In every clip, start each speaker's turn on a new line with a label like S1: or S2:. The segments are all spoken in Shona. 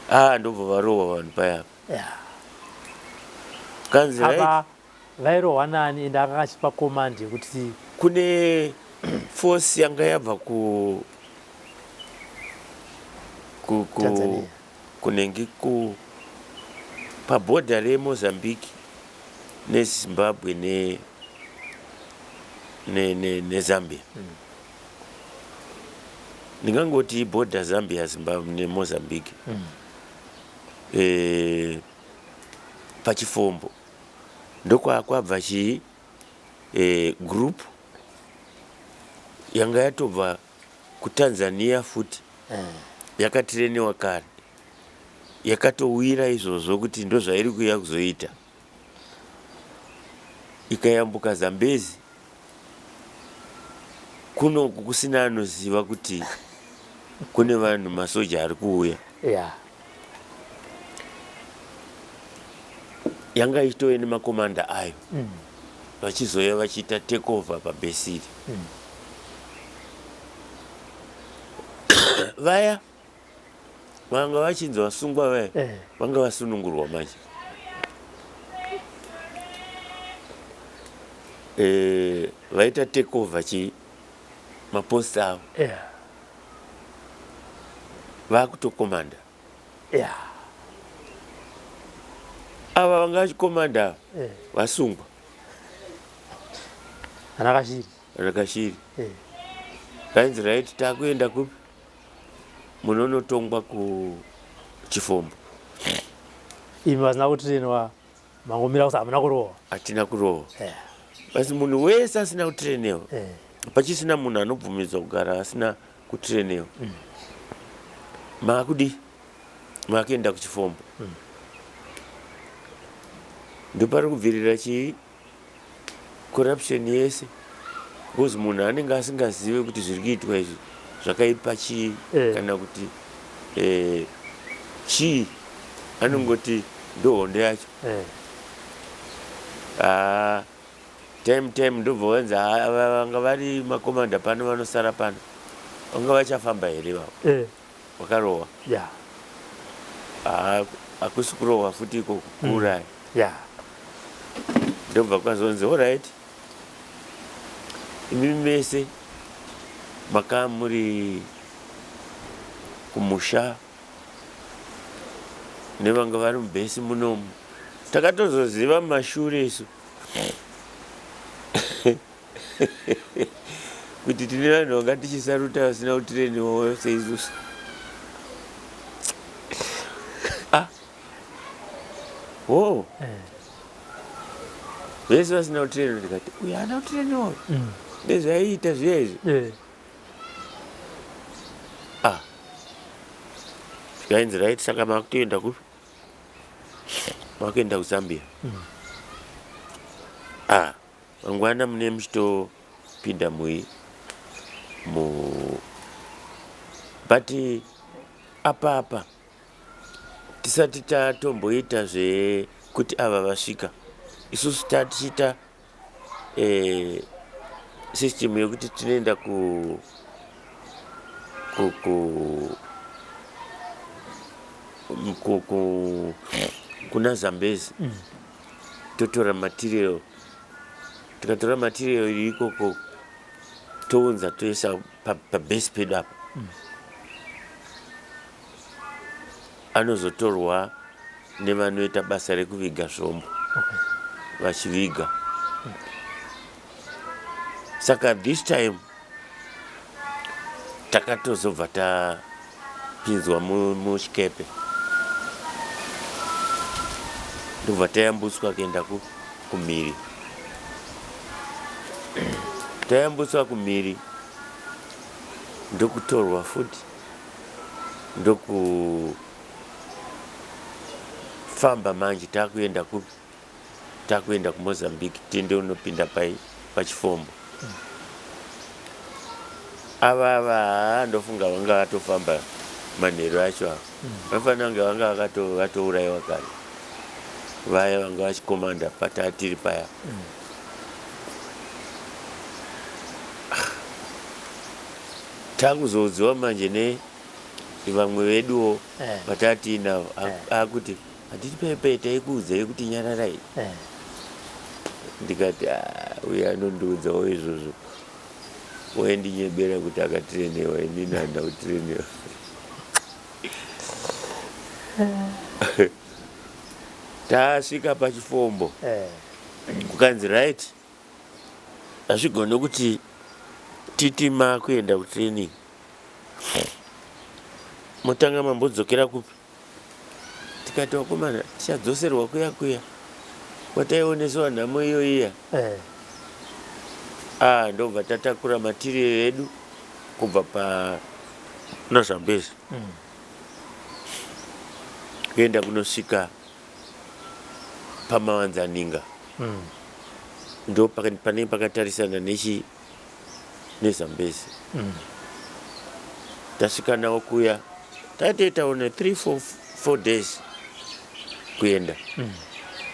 S1: Ah, ndobva varohwa vanhu paya.
S2: Yeah.
S1: Kanzi right.
S2: Apa vairohwa nani ende akanga achipa command yekuti
S1: Kune force yanga yabva ku ku ku
S2: Tanzania.
S1: kunenge ku pabhodha reMozambique neZimbabwe ne ne ne neZambia. Ndingangoti ibhodha Zambia Zimbabwe neMozambique. Eh, pachifombo ndokwakwabva chii eh, group yanga yatobva kuTanzania futi yakatireniwa kare yakatowira izvozvo kuti ndozvairi kuuya kuzoita ikayambuka Zambezi kunoku kusina anoziva kuti kune vanhu masoja ari kuuya
S2: yeah.
S1: Yanga ichitove nemakomanda ayo vachizouya vachiita takeover pabhesiri vaya vanga vachinzi vasungwa vaya
S2: Eh.
S1: vanga vasunungurwa manje eh, vaita takeover chi mapost avo
S2: Yeah.
S1: vakutokomanda
S2: Yeah.
S1: Ava vanga vachikomanda ava
S2: Eh.
S1: vasungwa.
S2: Ana Kashiri.
S1: Ana Kashiri.
S2: Eh.
S1: Vainzi right takuenda kupi? Munonotongwa kuchifombo.
S2: Imi vasina kutrainwa mangomira kuti hamuna kurohwa.
S1: Hatina kurohwa.
S2: Eh.
S1: Basi munhu wese asina kutrainiwa.
S2: Eh.
S1: Pachisina munhu anobvumidzwa kugara asina kutrainiwa. Maakudii? Makuenda kuchifombo. Ndopari kubvirira chii? Corruption yese. Because munhu anenge asingazive kuti zviri kuitwa izvi zvakaipa chii
S2: Eh.
S1: kana kuti eh, chii anongoti ndohondo yacho.
S2: Eh.
S1: Ah, time time ndobva vanzi "Ah, ava vanga vari makomanda pano vanosara pano vanga vachafamba here vavo
S2: Eh.
S1: wakarohwa
S2: Yeah.
S1: Ah, hakusi kurohwa futi iko kuuraya
S2: Yeah.
S1: ndobva kwazonzi alright imi mese makaa muri kumusha nevanga vari mubhesi munomu takatozoziva mumashure isu kuti tine vanhu vanga tichisaruta vasina kutireniwa seisusu ah. oh. Vese vasina kutireniwa ndikati uyu haana kutireniwa nezvaiita zviya izvi
S2: Eh.
S1: Ah. Zvikanzi right saka makutoenda kupi? Makuenda kuZambia. Ah, mangwana mune muchitopinda mui mu but apa apa tisati tatomboita zvekuti ava vasvika isusu tatichiita eh, system yekuti tinoenda ku ku ku ku, ku kuna Zambezi totora material tikatora material iri ikoko tounza toisa pabase pedu apa Anozotorwa nevanoita basa rekuviga zvombo vachiviga. Saka this time takatozobva tapinzwa muchikepe ndobva tayambutswa kuenda kumhiri. Tayambutswa kumhiri ndokutorwa futi ndokufamba manje takuenda kupi takuenda kumozambique tiende unopinda pai pachifombo ava ava haa ndofunga vanga vatofamba manheru acho ava vanofanira kunge vanga vatourayiwa kare vaya vanga vachikomanda patatiri paya Takuzoudziwa manje ne Vamwe veduwo vatatiinavo akuti handiti paipai taikuudzai kuti nyararai. Ndikati ah, uyo anondiudzawo izvozvo waindinyebera kuti akatirenewa, inini handina kutirenewa. Tasvika pachifombo kukanzi right, hazvigone kuti titi makuenda kutraining, motanga mambodzokera kupi? Tikati vakomana, tichadzoserwa kuya kuya kwataionesewa nhamo iyo iya. Ah, ndobva tatakura material edu kubva pana Zambezi kuenda kunosvika paMawanzaninga. Ndo panenge pakatarisana nechi neZambezi. Tasvika nawo kuya, taitoita one 3 4 4 days kuenda,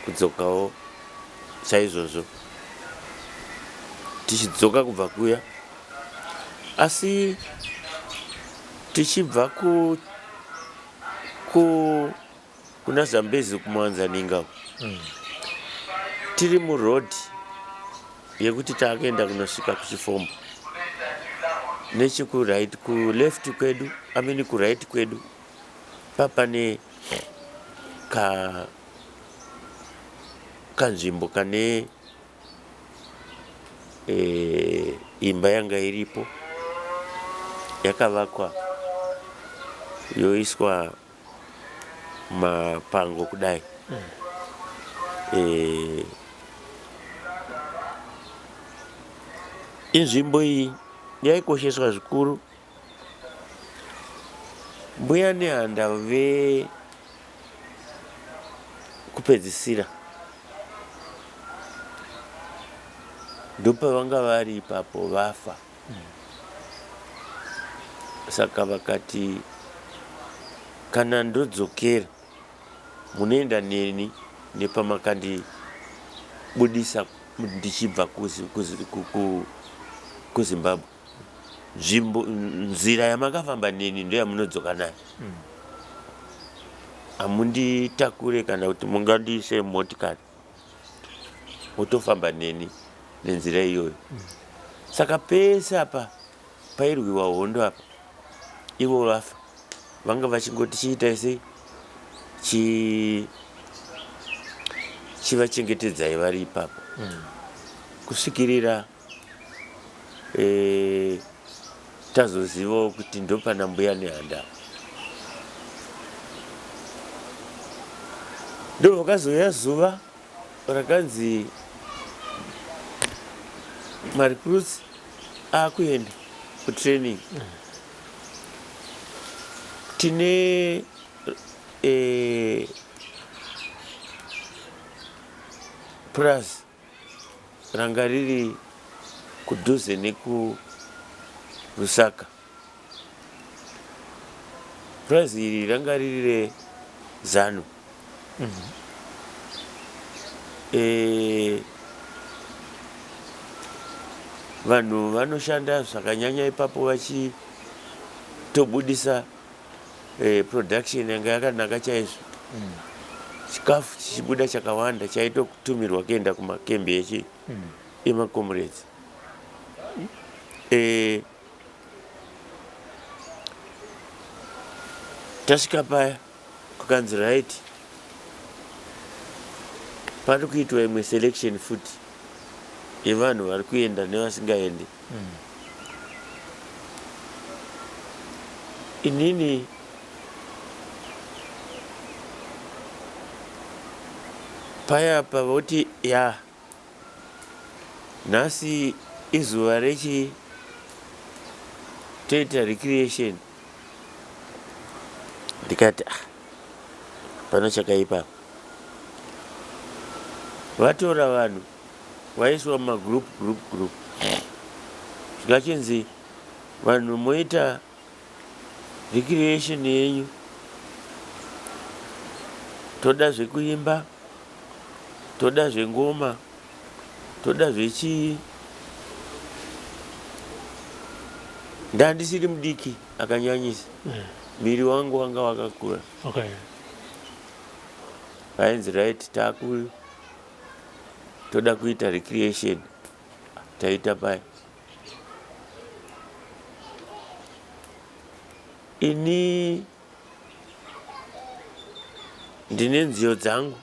S1: kudzokawo saizvozvo. Tichidzoka kubva kuya, asi tichibva ku kuna Zambezi kuMwanzaninga, tiri muroad yekuti taakuenda kunosvika kuchifombo, nechekuright kuleft kwedu, I mean kuright kwedu, papane ka kanzvimbo kane imba yanga iripo, yakavakwa yoiswa mapango kudai. Inzvimbo iyi yaikosheswa zvikuru. Mbuya Nehanda vekupedzisira ndopavanga vari ipapo vafa. Saka vakati kana ndodzokera munoenda neni nepamakandibudisa ndichibva kuZimbabwe. Nzvimbo, nzira yamakafamba neni ndoyamunodzoka nayo. Hamunditakure kana kuti mungandiise motikari, motofamba neni nenzira iyoyo. Saka pese apa pairwiwa hondo apa, ivo vafa vanga vachingoti chiitai sei, chivachengetedzai vari ipapo kusvikirira tazozivawo kuti ndopana Mbuya Nehanda. Ndovakazouya zuva rakanzi marecruits akuenda kutraining. Tine purazi ranga riri kudhuze nekuRusaka. Purazi iri ranga riri reZanu. Vanhu vanoshanda zvakanyanya ipapo vachitobudisa production yanga yakanaka chaizvo. Chikafu chichibuda chakawanda chaitotumirwa kuenda kumakembi echi emakomrades. Tasvika paya kukanzi right, pari kuitwa imwe selection futi yevanhu vari kuenda nevasingaendi. Inini paya pavoti ya nhasi izuva rechi toita recreation, ndikati ah, pano chakaipa. Vatora vanhu vaiswa mumagroup group group, zvikachinzi vanhu moita recreation yenyu, toda zvekuimba, toda zvengoma, toda zvechii. Ndandisiri mudiki akanyanyisa. Miri wangu wanga wakakura.
S2: Okay.
S1: Vainzi right taku toda kuita recreation taita paya. Ini ndine nziyo dzangu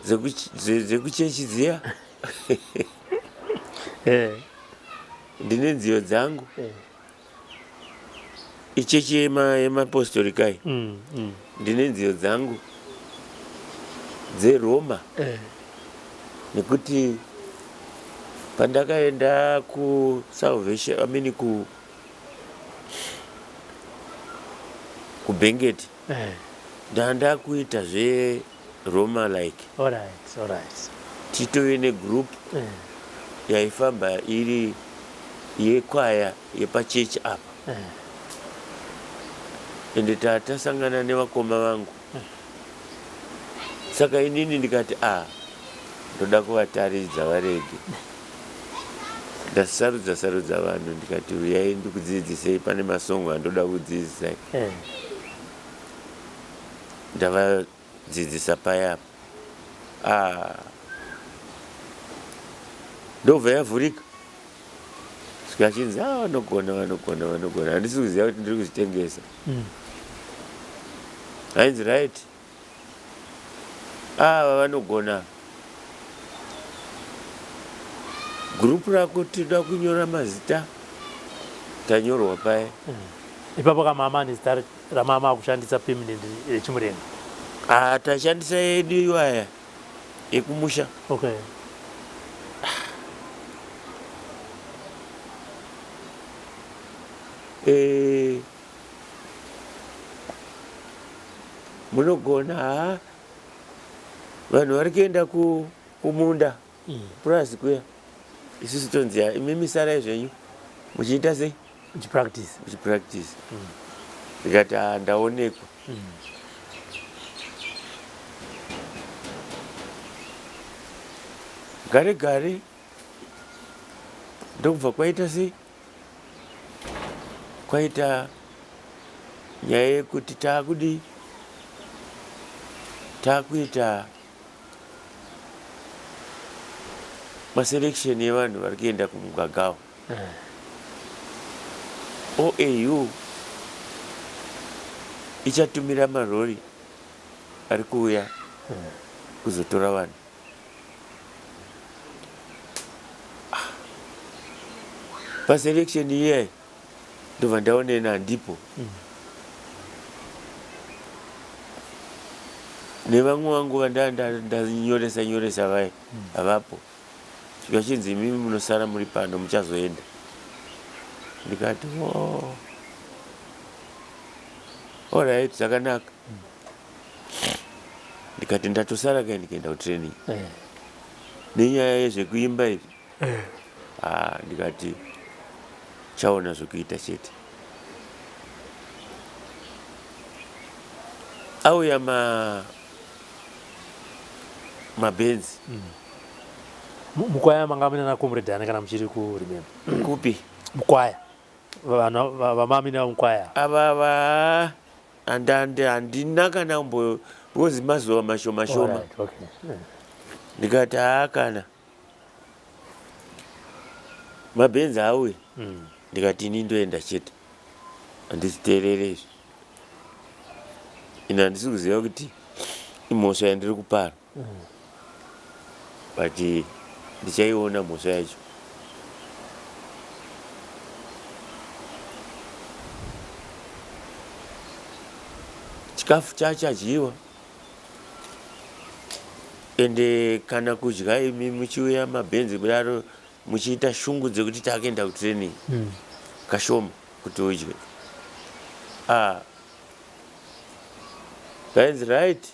S1: dzekuchechi dziya.
S2: Eh.
S1: Ndine nziyo dzangu.
S2: Eh.
S1: Ichechi yemapostori kai. Ndine nziyo dzangu dzeRoma.
S2: Eh.
S1: Nekuti pandakaenda ku Salvation, I mean ku kuBenget
S2: Eh.
S1: ndandakuita zveRoma like.
S2: All right, all right.
S1: Titove negroup
S2: Eh.
S1: yaifamba iri yekwaya yepachechi apa.
S2: Eh.
S1: Ende tatasangana nevakoma vangu. Saka inini ndikati a ndoda kuvataridza varege. Ndasarudza sarudza vanhu ndikati uyai ndikudzidzisei pane masongo andoda kudzidzisai.
S2: Eh.
S1: Ndavadzidzisa paya apa. Ah. Ndobva yavhurika. Svika achinzi ah vanogona vanogona vanogona. Handisi kuziva kuti ndiri kuzvitengesa. Ainzi right. Ava vanogona. Group rako tinoda kunyora mazita. Tanyorwa paya.
S2: Ipapo kamama nezita ramama akushandisa permanent rechimurenga.
S1: Ah, tashandisa yedu iwaya ekumusha.
S2: Okay.
S1: Eh, munogona ha vanhu vari kuenda kumunda purazi kuya isusu tonzi "Ah, imimi sarai zvenyu muchiita sei
S2: Uchipractice.
S1: Muchipractice. Ndikati "Ah, ndaonekwa." Gare gare ndokubva kwaita sei, kwaita nyaya yekuti taakudi taakuita maselection evanhu vari kuenda kumugagawo. OAU ichatumira marori ari kuuya kuzotora vanhu. Ah. Paselection iyayi ndobva ndaonena handipo nevamwe vangu vandanyoresa nyoresa vai havapo. Zvichinzi imimi munosara muri pano muchazoenda. Ndikati oh. Alright, zvakanaka. Ndikati ndatosara kai ndikaenda kutraining nenyaya yezvekuimba izvi. Ah, ndikati chaona zvekuita chete. Auya ma mabhenzi.
S2: Mukwaya manga mune nakomrade ani kana muchiri kuremember?
S1: Kupi?
S2: Mukwaya. Vanhu vamami nevamukwaya.
S1: Ava va handina kana kumbo because mazuva mashoma shoma.
S2: Alright, okay.
S1: Ndikati haa kana mabhenzi auya. Ndikati ini ndoenda chete, handizviteerere izvi. Ine handisi kuziva kuti imhosva yandiri kupara, but ndichaiona mhosva yacho. Chikafu chachadyiwa ende kana kudya imi muchiuya mabhenzi kudaro muchiita shungu dzekuti takuenda kutraining kashoma kuti udye. Ah, vainzi right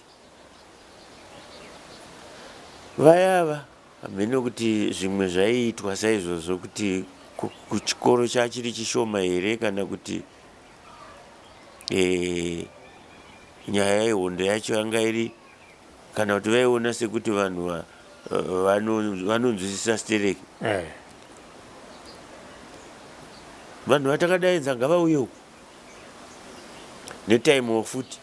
S1: vayava hameno kuti zvimwe zvaiitwa saizvozvo kuti kuchikoro chachiri chishoma here kana kuti nyaya yehondo yacho yanga iri kana kuti vaiona sekuti vanhu vanonzwisisa stereki.
S2: Eh.
S1: Vanhu vatakadaidza ngavauye uku. Netaimewo futi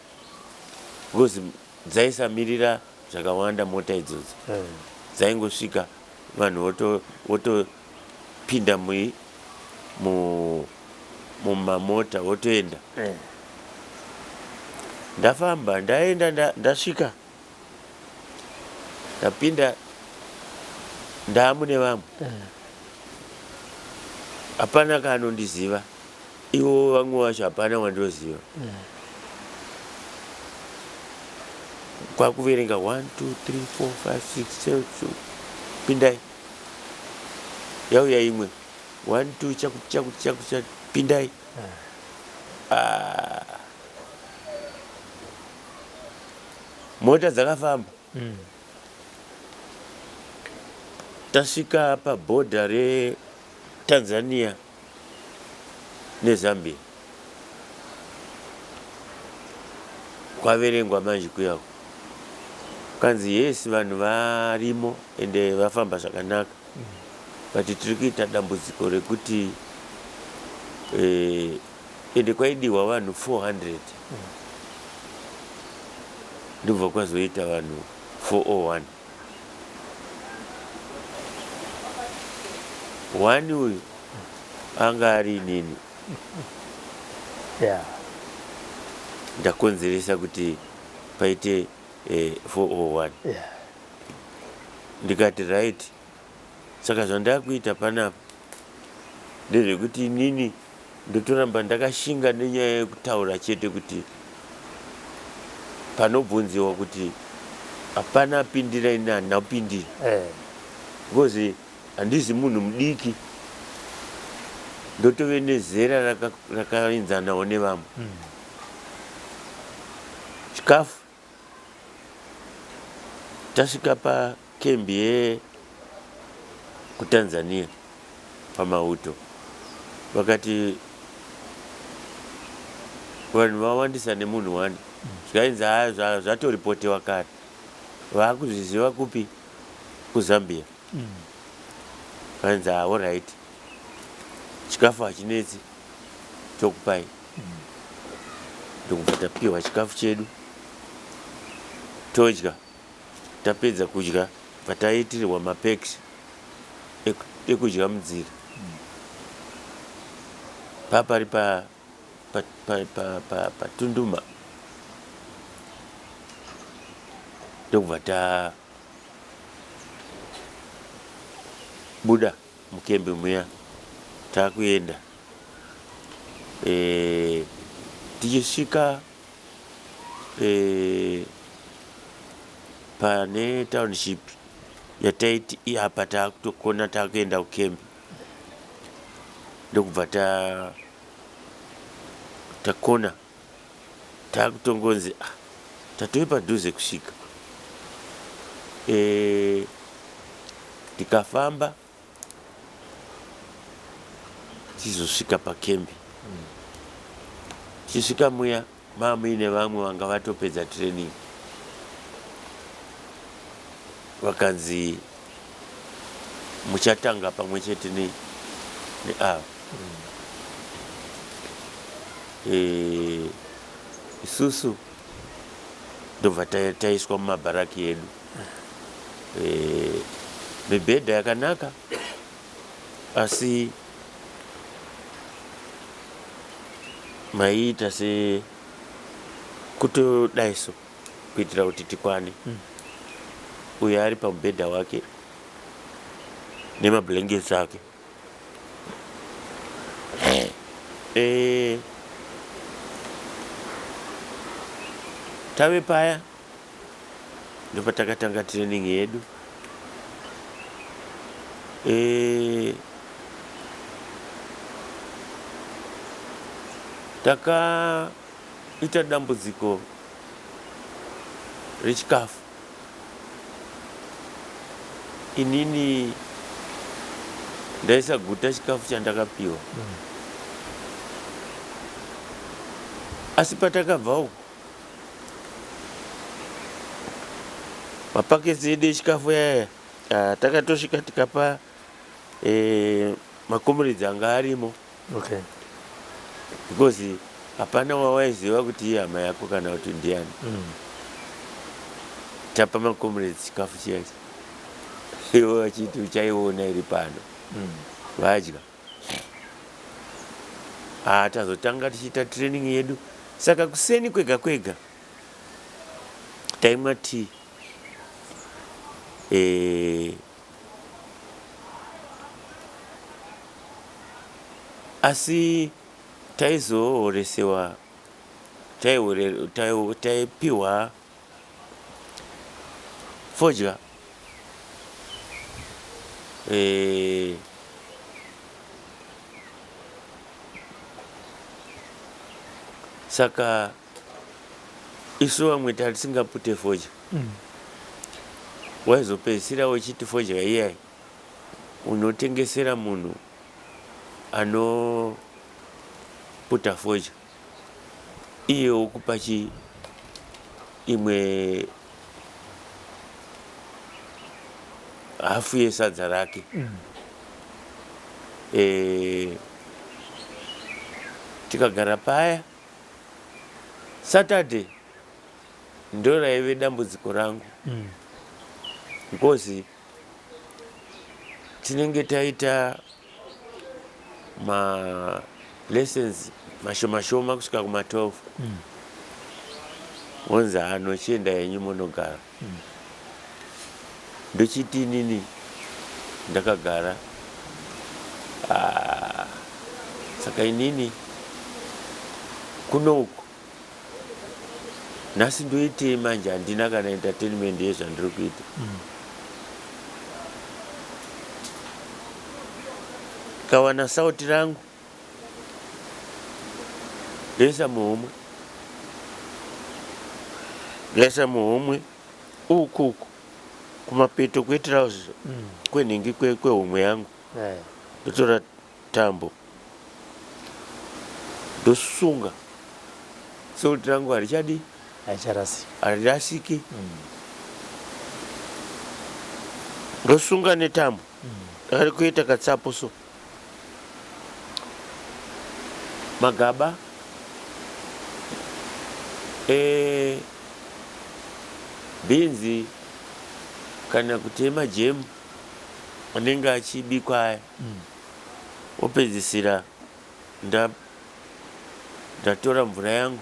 S1: because dzaisamirira zvakawanda mota idzodzo. Dzaingosvika vanhu votopinda mumamota votoenda. Ndafamba ndaenda ndasvika ndapinda ndaamune vamwe. Hapana kaanondiziva. Ivo vamwe vacho hapana wandoziva. Kwakuverenga 1 2 3 4 5 6 7 pindai. Yauya imwe 1 2 chakuti chakuti chakuti pindai. Ah. Mota dzakafamba. Tasvika pabhodha reTanzania neZambia. Kwaverengwa manje kuya. Kanzi yes vanhu varimo ende vafamba zvakanaka. But tiri kuita dambudziko rekuti ende kwaidiwa vanhu 400. Ndobva kwazoita vanhu 401. One uyu anga ari inini. Ndakonzeresa kuti paite 401. Ndikati right. Saka zvandakuita panapa ndezvekuti inini ndotoramba ndakashinga nenyaya yekutaura chete kuti panobvunziwa kuti hapana apindira ini handina kupindira. Because handizi munhu mudiki, ndotove nezera rakaenzanawo nevamwe. Chikafu tasvika pakembi yekuTanzania pamauto, vakati vanhu vawandisa nemunhu wani, zvikainzi zvatoripotewa kare, vaakuzviziva kupi kuZambia. Vainzi alright, chikafu hachinetsi, tokupai. Ndokubva tapiwa chikafu chedu todya. Tapedza kudya pataitirwa mapacks ekudya munzira. Papari paTunduma ndokubva tabuda mukembi muya takuenda. Tichisvika pane township yataiti apa takutokona takuenda kukembi, ndokubva takona takutongonzi tatove padhuze kusvika. Tikafamba tichizosvika pakembi. Tichisvika muya mamuine vamwe vanga vatopedza training, vakanzi muchatanga pamwe chete neava. Isusu ndobva taiswa mumabharaki edu. Mibhedha yakanaka, asi maiita sekutodaiso kuitira kuti tikwane. Uyo ari pamubhedha wake nemablankets ake. Tave paya ndopatakatanga training yedu. Takaita dambudziko rechikafu. Inini ndaisaguta chikafu chandakapiwa. Asi patakabva uku mapaketsi edu echikafu yaya takatosvika tikapa makomrades anga arimo. Because Hapana wawaiziva kuti ihama yako kana kuti ndiani. Tapa macomrades chikafu chiya ivo vachiti uchaiona iri pano. Vadya. Ah, tazotanga tichiita training yedu. Saka kuseni kwega kwega taimwa tea. Asi taizohoresewa, taipihwa fodya saka isu vamwe tatisingapute fodya. Waizopedzisira uchiti fodya iyai unotengesera munhu anoputa fodya iye wokupa chi imwe hafu yesadza rake. Tikagara paya Saturday ndo raive dambudziko rangu. Because tinenge taita ma lessons mashoma shoma kusvika kuma 12. Wonzi hano chienda henyu munogara. Ndochiti inini ndakagara. Saka inini kuno uku nhasi ndoitei manje, handina kana entertainment yezvandiri kuita. Kawana sauti rangu ndoisa muhomwe, ndaisa muhomwe uku uku kumapeto kwetirauzi kwenhingi kwehomwe yangu. Ndotora tambo ndosunga sauti rangu harichadi,
S2: Haicharasiki.
S1: Harirasiki. Ndosunga netambo ari kuita katsapo, so magaba bhinzi kana kuti emajemu anenge achibikwa aya, opedzisira ndatora mvura yangu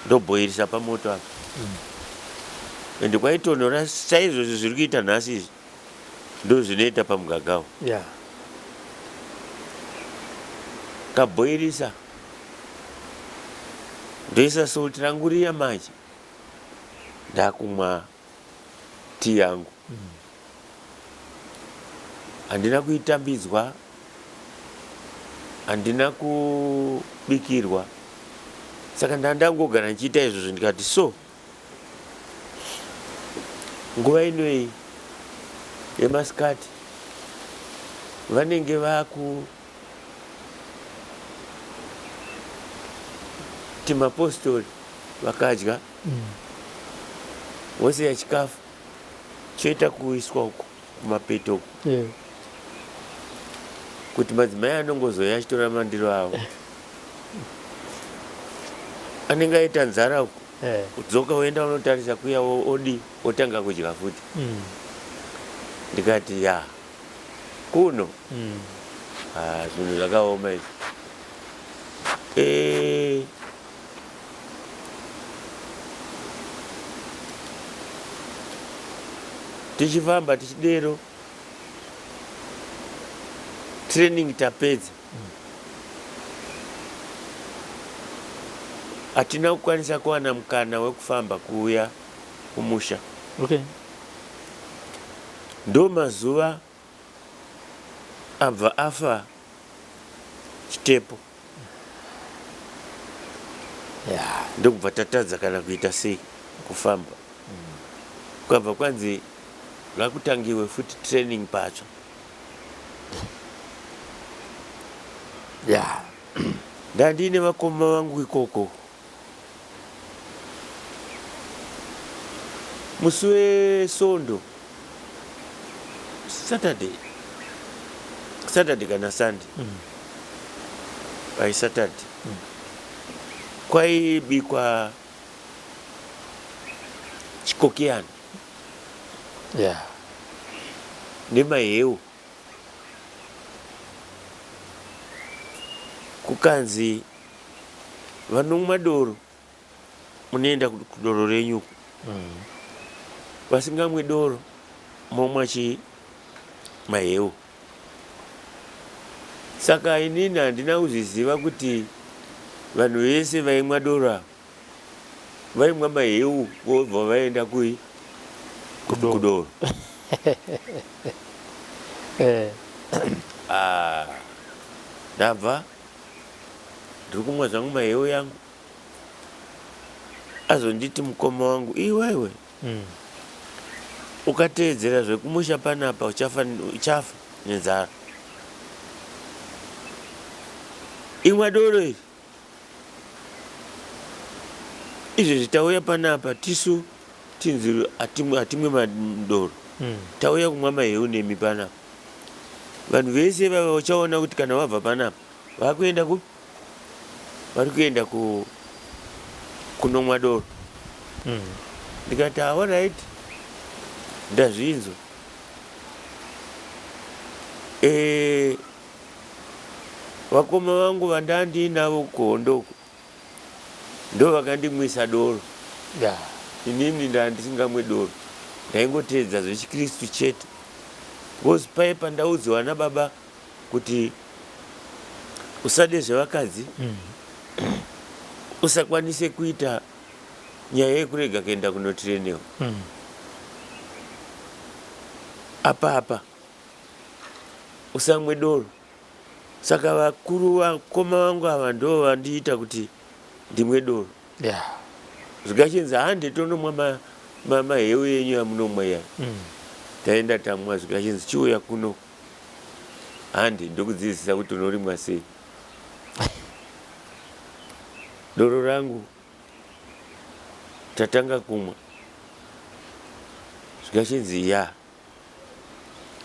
S1: ndobhoirisa pamoto apa. Ende kwaitonhora saizvozvo zviri kuita nhasi izvi, ndo zvinoita pamugagawo. Kabhoirisa, ndoisa salt rangu riya, manje ndakumwa tii yangu. Handina kuitambidzwa, handina kubikirwa, saka ndandangogara ndichiita izvozvo. Ndikati so nguva inoyi yemasikati vanenge vaku ti mapostori vakadya, vosiya chikafu choita kuiswa uko kumapeto uko kuti madzimai anongozoya achitora mandiro avo anenge aita nzara uko. Kudzoka woenda unotarisa kuya, odi otanga kudya futi. Ndikati ya kuno. Ah, zvinhu zvakaoma izvi. Tichifamba tichidero, training tapedza, hatina kukwanisa kuwana mukana wekufamba kuuya kumusha. Ndo mazuva abva afa Chitepo. Ndokubva tatadza kana kuita sei kufamba. Kwabva kwanzi ngakutangiwe futi training patsva. Ndandine vakoma vangu ikoko. Musi weSondo, Saturday, Saturday kana Sunday, by Saturday. Kwaibikwa chikokiyana nemaheu. Kukanzi vanomwa doro munoenda kudoro renyu uko. Vasingamwe doro momwa chi maheu. Saka inini handina kuzviziva kuti vanhu vese vaimwa doro ava vaimwa maheu vobva vaenda kui kudoro. Ah, ndabva ndiri kumwa zvangu maheu yangu azonditi mukoma wangu iwewe ukateedzera zvekumusha panapa uchafa, uchafa nenzara. Imwa doro iri izvezvi tauya panapa tisu tinzi hatimwe madoro tauya kumwa maheu nemi panapa. Vanhu vese vava uchaona kuti kana vabva panapa vakuenda kupi? Vari kuenda ku kunomwa doro. Ndikati alright ndazvinzwa. Eh, vakoma vangu vandandiinavo kuhondo uku ndo vakandimwisa doro. Inini ndandisingamwe doro, ndaingoteedza zvechikristu chete because paye pandaudziwa nababa kuti usade zvevakadzi usakwanise kuita nyaya yekurega kuenda kunotirenewa apa apa usamwe doro. Saka vakuru vakoma vangu ava ndo vandiita kuti ndimwe doro. Zvikachinzi hande tonomwa maheu yenyu yamunomwa iya. Taenda tamwa zvikachinzi chiuya kuno hande ndokudzidzisa kuti unorimwa sei. Doro rangu tatanga kumwa zvikachinzi ya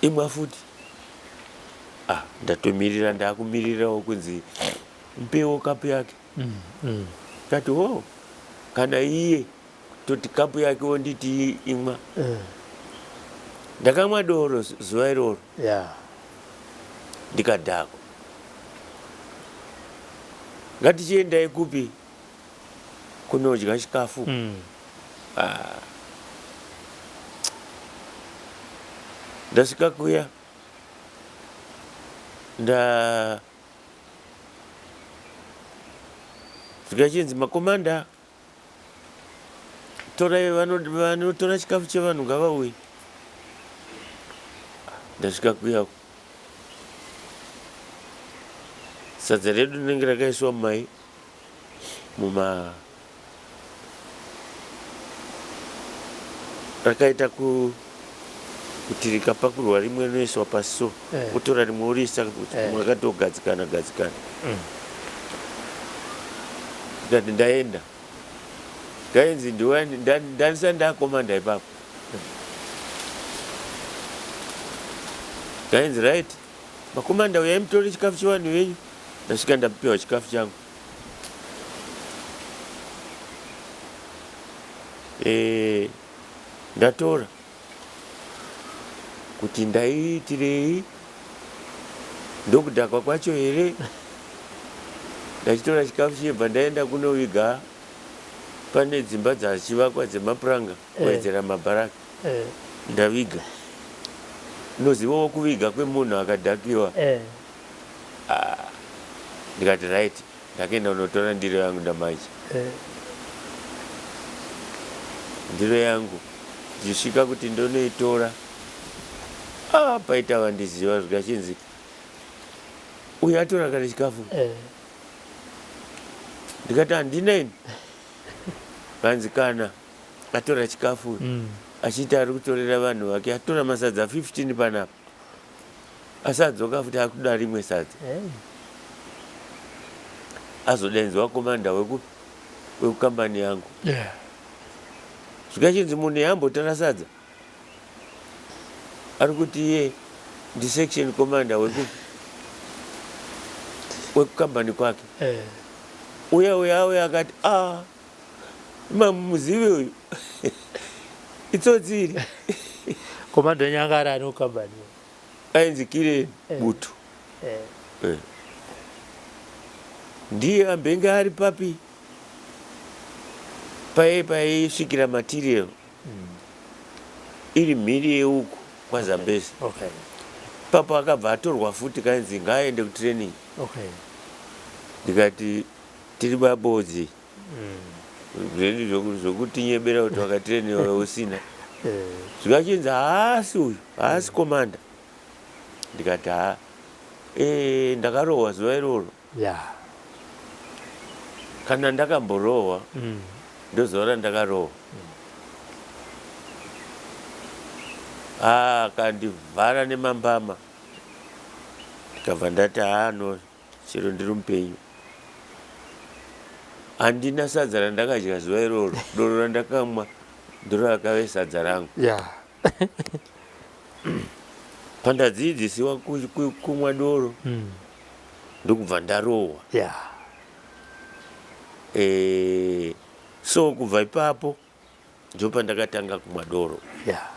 S1: imwa futi. Ah, ndatomirira ndakumirirawo kunzi mpewo kapu yake. Tati ho kana iye toti kapu yake wonditi imwa. Ndakamwa doro zuva iroro. Ndikadhakwa. Ngatichiendai kupi kunodya chikafu. Ah. Ndasvika kuya nda zvikachinzi makomanda torai vanotora chikafu chevanhu ngavauye. Ndasvika kuya sadza redu rinenge rakaiswa mumai muma rakaita kuti rikapakurwa rimwe rinoiswa pasi so wotora rimwe woriisa rakatogadzikana gadzikana. Ndikati ndaenda ndainzi ndandisati ndakomanda ipapo. Ndainzi right makomanda uyai mutore chikafu chevanhu venyu. Ndasvika ndapiwa chikafu changu. Ndatora kuti ndaiitirei ndokudhakwa kwacho here. Ndachitora chikafu chiyebva ndaenda kunoviga pane dzimba dzachivakwa dzemapuranga kuwedzera mabharaka. Ndaviga. Unozivawo kuviga kwemunhu akadhakiwa. Ah, ndikati right ndakaenda kunotora ndiro yangu ndamanje. Ndiro yangu ndichisvika kuti ndonoitora. Ah, paita vandiziva zvikachinzi uyu atora kare chikafu. Ndikati handina ini. Vanzi kana atora chikafu achiti ari kutorera vanhu vake atora masadza 15 panapa. Asi adzoka futi akuda rimwe sadza. Azodainzwa komanda wekukambani yangu. Zvikachinzi munhu yambotora sadza ari kuti iye ndi section commander wekukambani kwake. Uya uya uya akati a ah, mamuzivi uyu itsotsi iri.
S2: Komando yenyu anga ari ani kukambani?
S1: Ainzi Kireni eh. Butu. Eh. Eh. Ndiye ambenge ari papi paye paisvikira material mm. Iri mhiri yeuku kwaZambezi.
S2: Okay.
S1: Ipapo akabva atorwa futi kainzi ngaaende kutraining.
S2: Okay.
S1: Ndikati tiri babodzi. Mm. Zvokutinyebera kuti wakatrainiwa usina.
S2: Eh.
S1: Zvikachinzi haasi uyu, haasi komanda. Ndikati haa. Eh, ndakarohwa zuva iroro.
S2: Yeah.
S1: Kana ndakamborohwa ndozuva randakarohwa. Ah, akandivhara nemambama. Ndikabva ndati haa no, chero ndiri mupenyu. Handina sadza randakadya zuva iroro, doro randakamwa ndiro rakave sadza rangu.
S2: Yeah.
S1: Pandadzidzisiwa kumwa doro ndokubva ndarohwa.
S2: Yeah.
S1: E, so kubva ipapo ndopandakatanga kumwa doro.
S2: Yeah.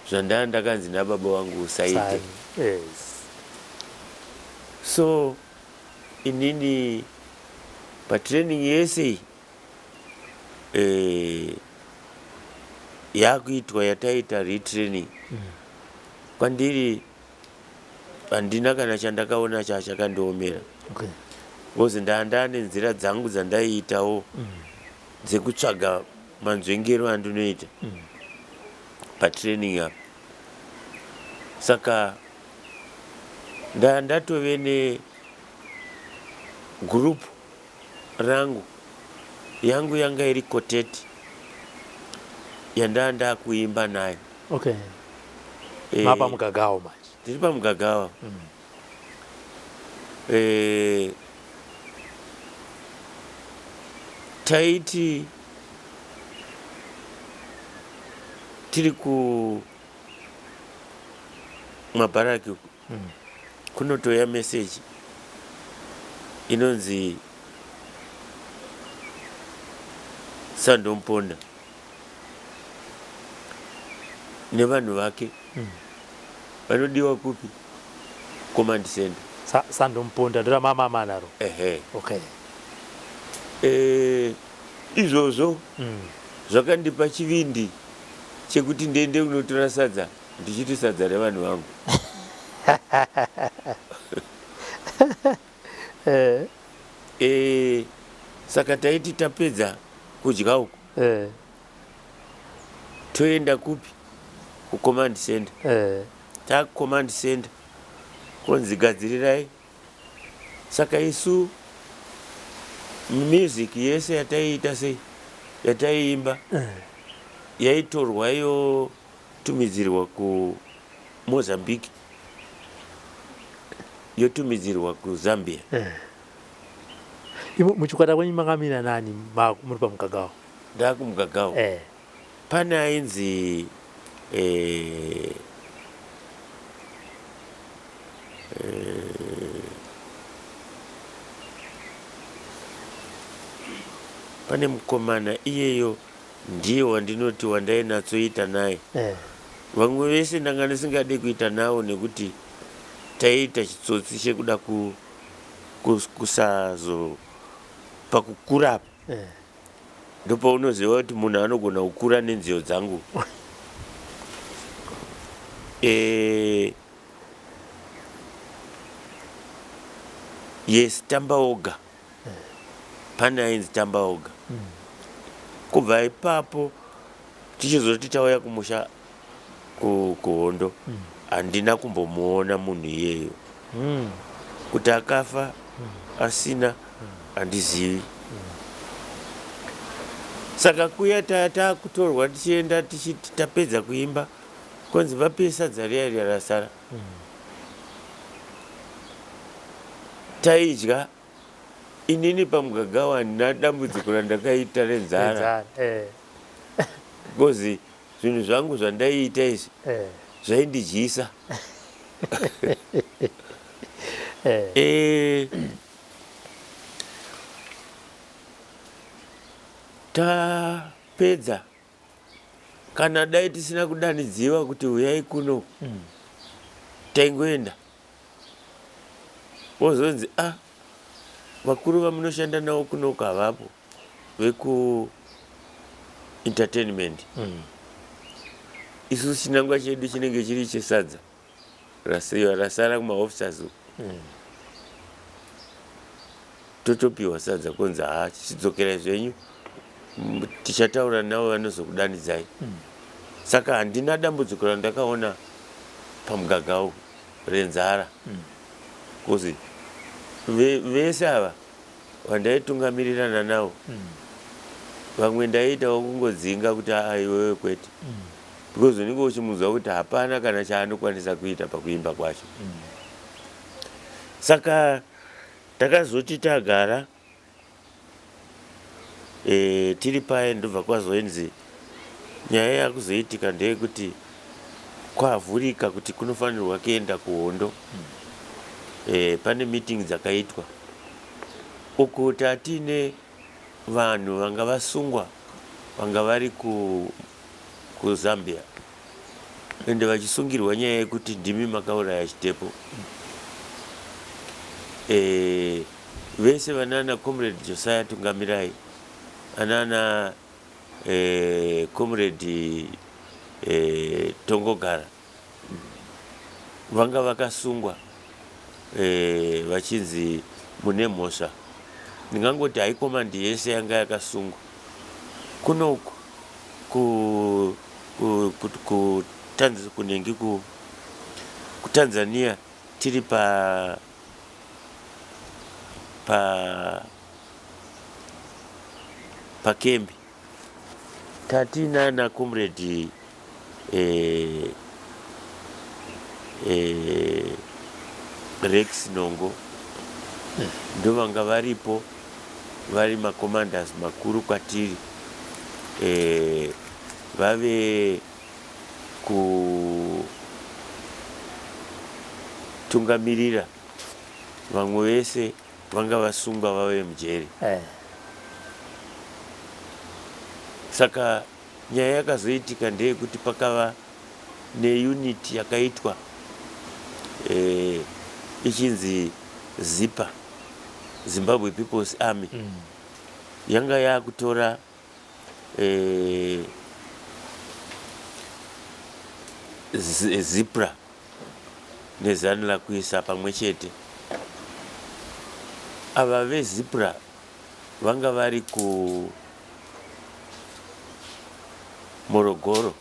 S1: Zvandaa ndakanzi nababa vangu usaite.
S2: Yes.
S1: So inini patraining yese iyi eh, yakuitwa yataita retraining kwandiri handina kana chandakaona chachakandiomera
S2: Okay.
S1: Because ndandane nzira dzangu dzandaiitawo dzekutsvaga manzvengero andinoita patraining apa. Saka ndatove negroup rangu, yangu yanga iri quartet yandaa ndakuimba nayo.
S2: Okay. Mapa mugagawo manje.
S1: Tiri pamugagawa. Eh, taiti tiri ku mabharaki uku kunotouya meseji inonzi Sandomponda nevanhu vake vanodiwa kupi? Command center.
S2: Sandomponda ndoramamama naro.
S1: Ehe.
S2: Okay.
S1: Eh, izvozvo zvakandipa chivindi chekuti ndiende kunotora sadza ndichiti sadza revanhu vangu.
S2: Eh.
S1: Eh, saka taiti tapedza kudya uku
S2: Eh.
S1: toenda kupi? Kucommand center.
S2: Eh.
S1: Takucommand center konzi gadzirirai. Saka isu music yese yataiita sei yataiimba yaitorwa yotumidzirwa kuMozambique yotumidzirwa kuZambia.
S2: Imo muchikwata kwenyu makamira nani muri pamugagawo?
S1: Ndakumugagawo.
S2: Eh.
S1: Pane ainzi eh, pane mukomana iyeyo ndiye wandinoti wandainatsoita naye.
S2: Eh.
S1: Vamwe vese ndanga ndisingade kuita navo nekuti taiita chitsotsi chekuda kusazo pakukura apa.
S2: Eh.
S1: Ndopaunoziva kuti munhu anogona kukura nenziyo dzangu. Eh, yes, Tambaoga. Pane ainzi Tambaoga. Kubva ipapo tichizoti tauya kumusha kuhondo handina kumbomuona munhu iyeyo. Kuti akafa asina handizivi. Saka kuya takutorwa tichienda tichiti tapedza kuimba konzi vape sadza riya riya rasara. Taidya inini pamugagawa handina dambudziko randakaita renzara.
S2: Renzara, eh.
S1: Because zvinhu zvangu zvandaiita izvi
S2: Eh.
S1: zvaindidyisa.
S2: Eh.
S1: Eh, Tapedza, kana dai tisina kudanidziwa kuti huyai kuno, taingoenda. Wozonzi, "A, vakuru vamunoshanda navo kunoko havapo, veku entertainment." Isusu chinangwa chedu chinenge chiri chesadza rasiwa rasara kumaofficers uku. Totopiwa sadza, kunzi, "Ha, chidzokerai zvenyu, tichataura navo vanozokudanidzai." Saka handina dambudziko randakaona pamugagau renzara, kuzi vese ava vandaitungamirirana navo, vamwe ndaiitawo kungodzinga kuti, "Aa, iwewe kwete," because unenge uchimunzwa kuti hapana kana chaanokwanisa kuita pakuimba kwacho. Saka takazoti tagara, tiri paye, ndobva kwazoenzi nyaya yakuzoitika ndeyekuti kwavhurika kuti kunofanirwa kuenda kuhondo. Pane meeting dzakaitwa uku, tatine vanhu vanga vasungwa, vanga vari kuZambia, ende vachisungirwa nyaya yekuti ndimi makauraya Chitepo. Vese vanana Comrade Josiah Tungamirai, anana Comrade Tongogara, vanga vakasungwa, vachinzi mune mhosva. Ndingangoti high command yese yanga yakasungwa kunoku kunenge kuTanzania. Tiri pa pakembi, tatinana Comrade Rex Nongo, ndovanga varipo, vari macommanders makuru kwatiri, vave kutungamirira vamwe vese vanga vasungwa vave mujeri. Saka nyaya yakazoitika ndeyekuti pakava neunit yakaitwa, ichinzi ZIPA, Zimbabwe People's Army. Yanga yakutora ZIPRA neZANLA kuisa pamwe chete. Ava veZIPRA vanga vari ku Morogoro,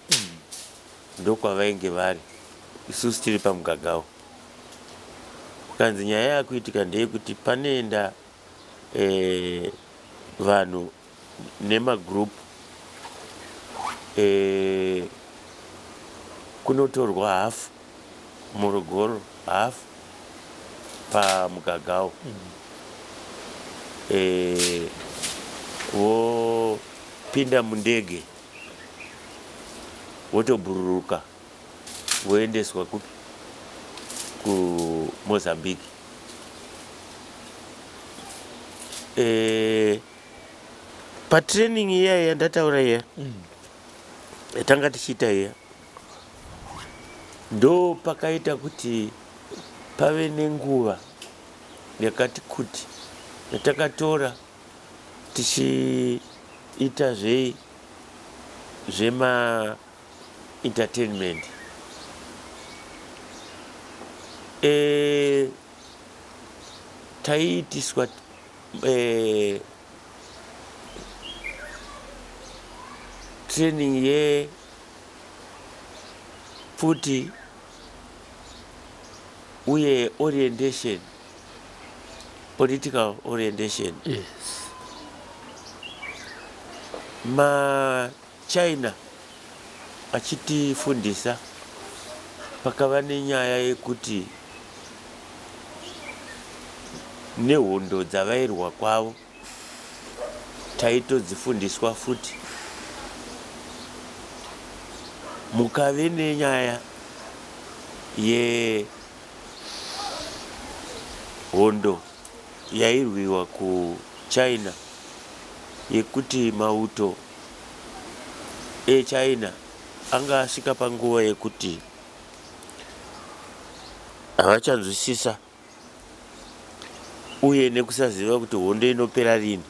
S1: ndokwavainge vari, isusu tiri pamugagao. Kukanzi nyaya yakuitika ndeyekuti panoenda vanhu nemagroup, kunotorwa hafu Morogoro, hafu pamugagao, vopinda mundege, votobhururuka, voendeswa kupi? KuMozambique. Patraining iya yandataura, iya yatanga tichiita iya, ndo pakaita kuti pave nenguva yakati kuti yatakatora tichiita zvei? Zvema entertainment. Taiitiswa training yepfuti uye orientation, political orientation. MaChina achitifundisa, pakava nenyaya yekuti nehondo dzavairwa kwavo taitodzifundiswa futi. Mukave nenyaya yehondo yairwiwa kuChina. yekuti mauto eChina anga asvika panguva yekuti havachanzwisisa uye nekusaziva kuti hondo inopera rini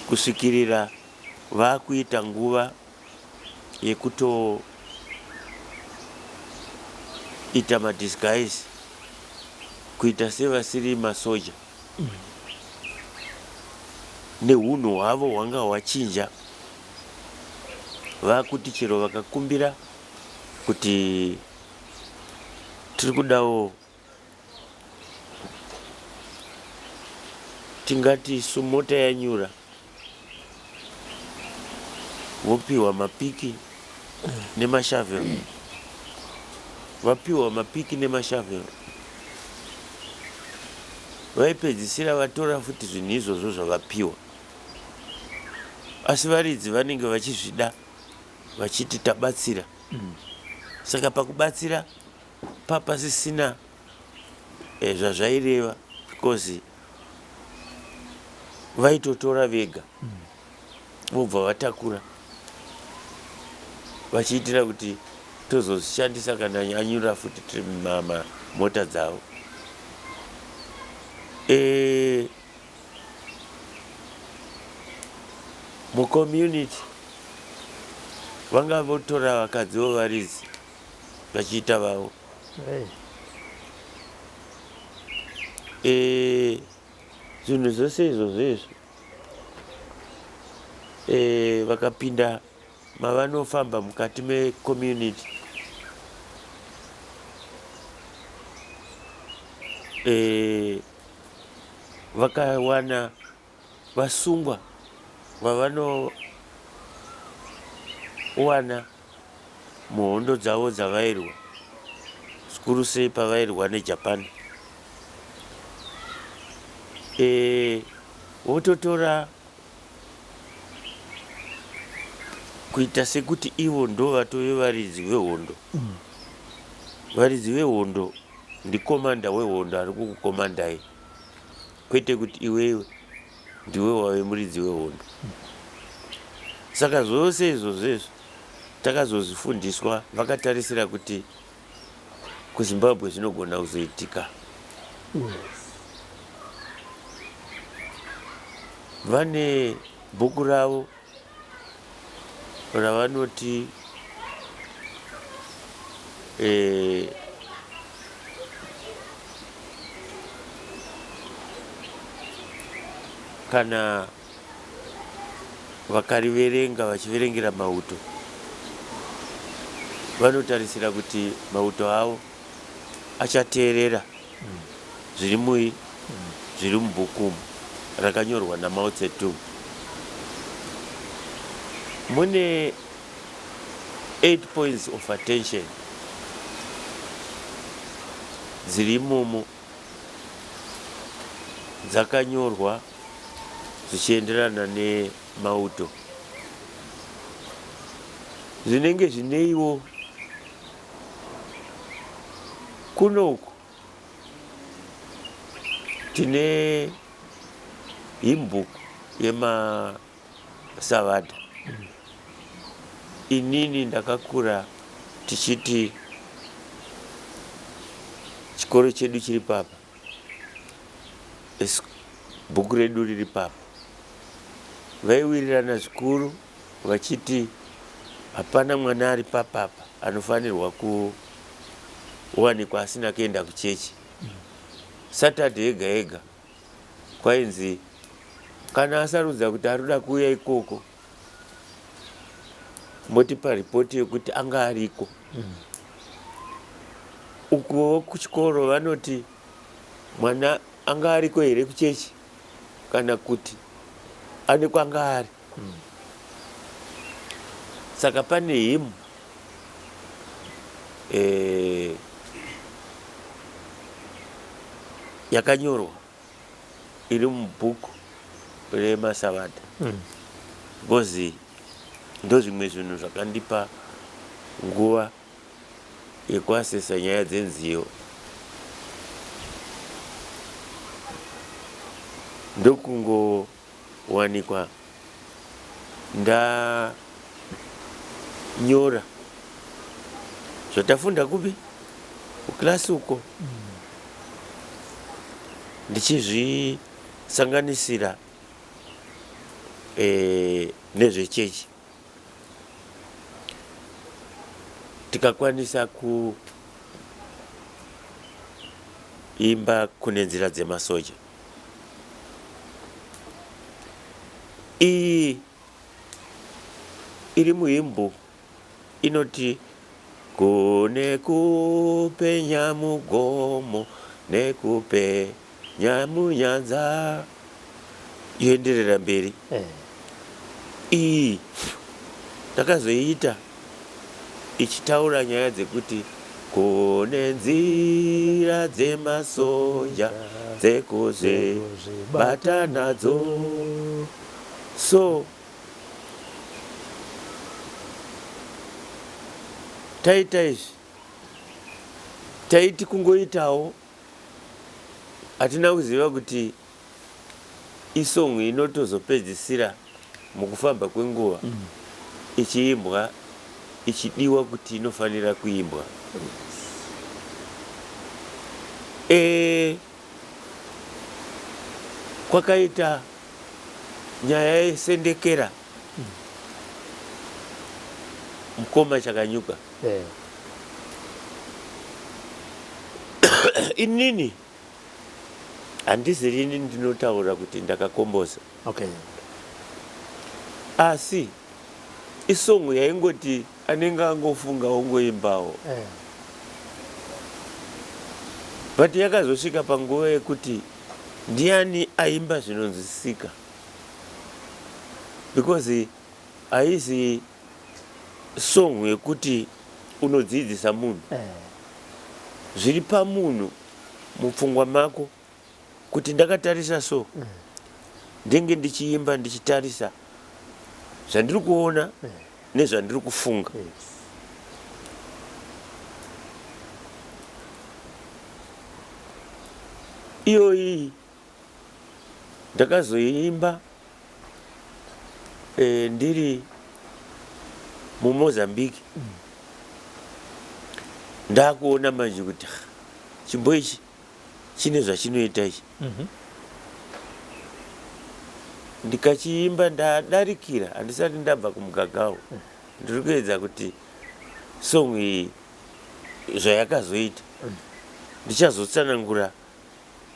S1: kusvikirira vakuita nguva yekutoita madisguise kuita sevasiri masoja nehunhu hwavo hwanga hwachinja vakuti chero vakakumbira kuti tiri kudawo tingati isu mota yanyura vopiwa mapiki nemashavel vapiwa mapiki nemashavel vaipedzisira vatora futi zvinhu izvozvo zvavapiwa asi varidzi vanenge vachizvida vachiti tabatsira saka pakubatsira papasisina eh, zvazvaireva because vaitotora vega vobva vatakura vachiitira kuti tozozvishandisa kana anyura futi tiri mumamota dzavo e, mucommunity vanga votora vakadzi vovaridzi vachiita vavo hey. E, zvinhu zvose izvozvo izvo e, vakapinda mavanofamba mukati mecommunity e, vakawana vasungwa vavanowana muhondo dzavo dzavairwa zvikuru sei pavairwa neJapan e, vototora kuita sekuti ivo ndo vatove varidzi vehondo mm. Varidzi vehondo ndikomanda wehondo ari kukukomandai kwete kuti iwewe ndiwe wave muridzi wehondo. Saka zvose izvozvo izvo takazozvifundiswa vakatarisira kuti kuZimbabwe zvinogona kuzoitika. Vane bhuku ravo ravanoti eh, kana vakariverenga vachiverengera mauto vanotarisira kuti mauto avo achateerera zviri mui zviri mubhuku umu rakanyorwa naMao Tse-tung. Mune 8 points of attention dziri imomo dzakanyorwa zvichienderana nemauto zvinenge zvineiwo kuno uku tine hymn book yemaSavadha. Inini ndakakura tichiti chikoro chedu chiri papa, bhuku redu riri papa. Vaiwirirana zvikuru vachiti hapana mwana ari papapa anofanirwa kuwanikwa asina kuenda kuchechi. Saturday yega yega kwainzi kana asarudza kuti arikuda kuuya ikoko motipa ripoti yekuti anga ariko. Ukuwo kuchikoro vanoti mwana anga ariko here kuchechi kana kuti ane kwanga ari. Saka pane hymn eh, yakanyorwa iri mubhuku remaSavadha because ndozvimwe zvinhu zvakandipa nguva yekuasesa nyaya dzenziyo ndokungo Ndakazowanikwa ndanyora zvatafunda kupi kuklasi uko ndichizvisanganisira nezvechechi tikakwanisa kuimba kune nzira dzemasoja. Iyi iri muhimbu inoti kune kupenya mugomo nekupenya munyanza yoenderera mberi. Iyi ndakazoiita ichitaura nyaya dzekuti kune nzira dzemasoja dzekuzvibata nadzo. So taita izvi taiti kungoitawo hatina kuziva kuti isong inotozopedzisira mukufamba kwenguva ichiimbwa ichidiwa kuti inofanira kuimbwa. Kwakaita nyaya yesendekera mukoma Chakanyuka. Inini handisi rini ndinotaura kuti ndakakomboza. Asi isong yaingoti anenge angofunga ongoimbawo. But yakazosvika panguva yekuti ndiani aimba zvinonzwisisika, because haizi song yekuti unodzidzisa munhu. Zviri pamunhu mupfungwa mako kuti ndakatarisa so ndenge ndichiimba ndichitarisa zvandiri kuona nezvandiri kufunga. Iyoyi ndakazoimba ndiri muMozambique. Ndakuona manje kuti chimbo ichi chine zvachinoita ichi. Ndikachiimba ndadarikira, handisati ndabva kumugagawo. Ndiri kuedza kuti song iyi zvayakazoita ndichazotsanangura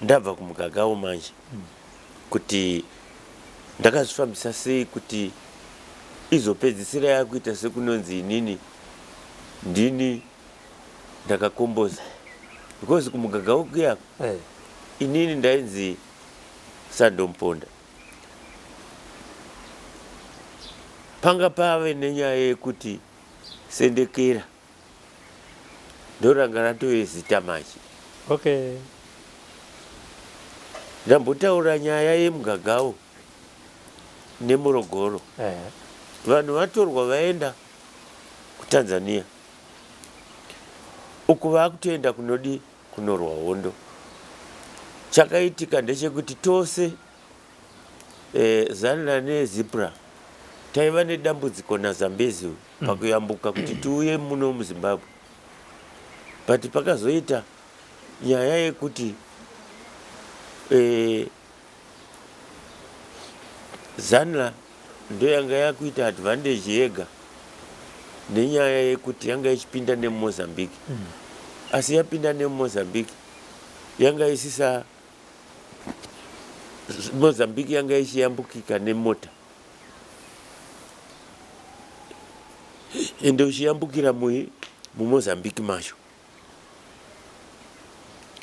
S1: ndabva kumugagawo manje kuti ndakazvifambisa sei kuti izopedzisira yakuita sekunonzi inini ndini ndakakomboza, because kumugagawo kuya inini ndainzi Sandomponda. Panga pave nenyaya yekuti Sendekera ndoranga ratove zita manje. Ndambotaura nyaya yemugagawo neMorogoro. Vanhu vatorwa vaenda kuTanzania uku vakutoenda kunodi kunorwa hondo. Chakaitika ndechekuti tose Zanla neZipra taiva nedambudziko naZambezi pakuyambuka kuti tiuye muno muZimbabwe. But pakazoita nyaya yekuti Zanla ndo yanga yakuita advantage yega nenyaya yekuti yanga ichipinda nemuMozambique. Asi yapinda nemuMozambique yanga isisa Mozambique yanga ichiyambukika nemota, ende uchiyambukira muMozambique macho.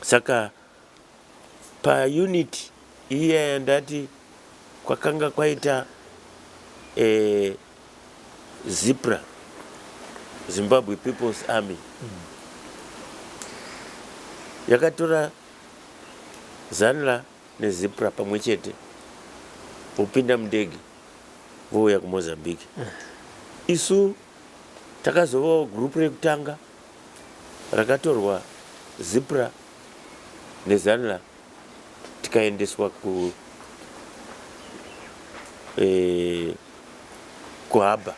S1: Saka paunit iya yandati kwakanga kwaita ZIPRA, Zimbabwe People's Army, yakatora ZANLA neZIPRA pamwe chete vopinda mundege vouya kuMozambique. Isu takazovawo group rekutanga rakatorwa ZIPRA neZANLA tikaendeswa Kuhaba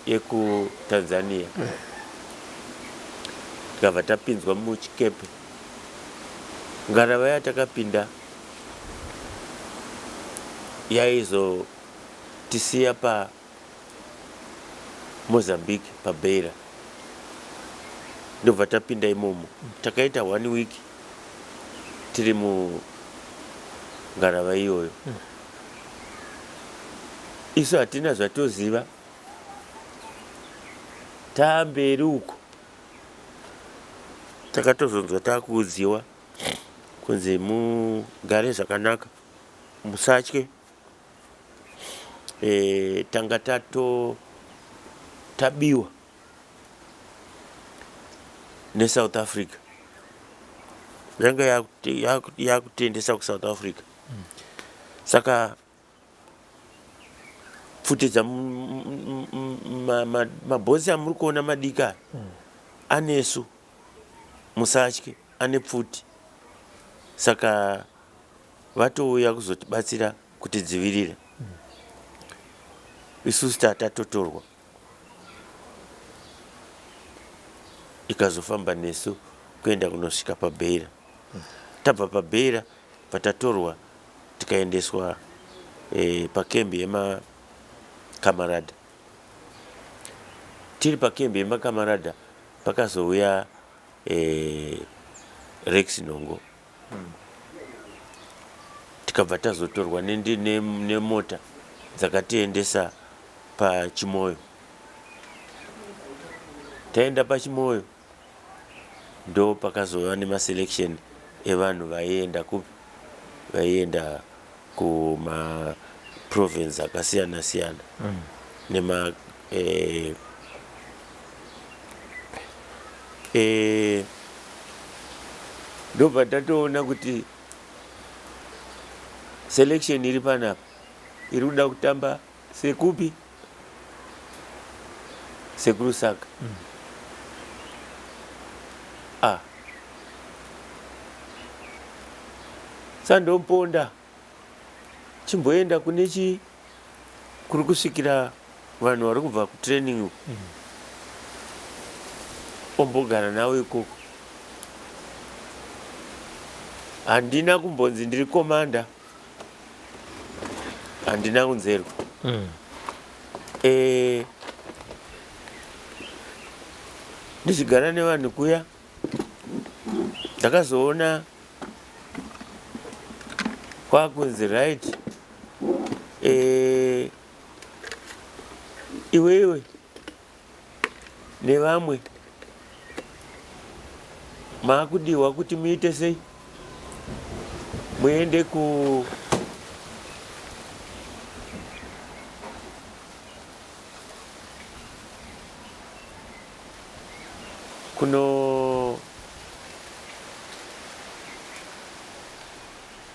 S1: yekuTanzania, tikabva tapinzwa muchikepe. Ngarava yatakapinda yaizotisiya paMozambique, paBeira, ndobva tapinda imomo. Takaita one week tiri mungarava iyoyo. Isu hatina zvatoziva, taamberi uko takatozonzwa takuudziwa kunzi mugare zvakanaka, musatye. Tanga tato tabiwa neSouth Africa, yanga yakutendesa kuSouth Africa. Saka pfuti dzamabhosi amuri kuona madiki aya anesu, musatye, ane pfuti, saka vatouya kuzotibatsira kutidzivirira. Isusu tatatotorwa, ikazofamba nesu kuenda kunosvika paBeira. Tabva paBeira, patatorwa tikaendeswa pakembi yemakamarada. Tiri pakembi yemakamarada pakazouya Rex Nhongo. Tikabva tazotorwa nemota dzakatiendesa paChimoyo. Taenda paChimoyo ndo pakazova nemaselection evanhu vaienda kupi, vaienda kumaprovince akasiyana siyana. Nema ndobva tatoona kuti selection iri panapa iri kuda kutamba sekupi, sekuRusaka. Ah, sandomponda chimboenda kune chi kuri kusvikira vanhu vari kubva kutraining uku, ombogara navo ikoko. Handina kumbonzi ndiri komanda, handina kunzerwa. Ndichigara nevanhu kuya, ndakazoona kwakunzi right, iwewe nevamwe maakudiwa kuti muite sei, muende ku kuno